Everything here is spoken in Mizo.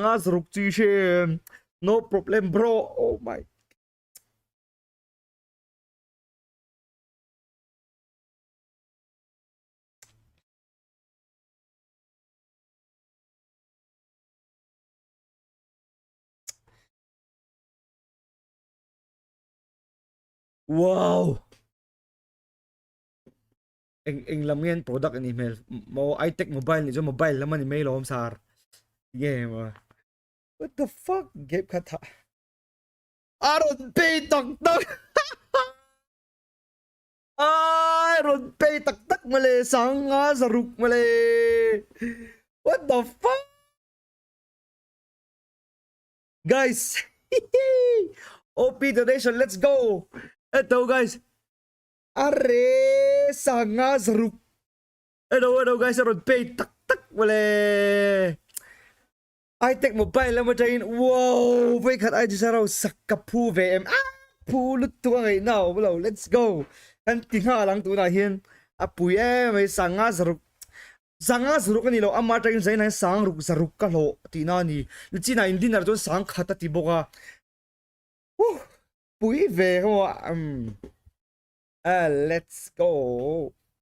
Nga zaruk chi she no problem bro oh my Wow! Eng eng lam nge an product a nih hmel maw iTech mobile nih chuan mobile lam a ni mai lawm sar nge maw what the fuck gap kha tha a rawn pay tak tak a rawn pay tak tak mawle sanga zaruk mawle what the fuck guys OP donation let's go eto guys Arre sanga zaruk Hello hello guys a rawn pay tak tak mawle Itech mobile lam atangin wow vawikhat ai chu saro sak ka phu ve em ah phu lutuk a ngaihna a awm lo let's go kan ti nghal ang tunah hian a pui em mai sanga zaruk sanga zaruk a ni lo ama atangin zain hian sang ruk zaruk ka hlawh tihna a ni chinah in dinner chuan sang khat a ti bawk a huh pui ve ho a um. Let's go.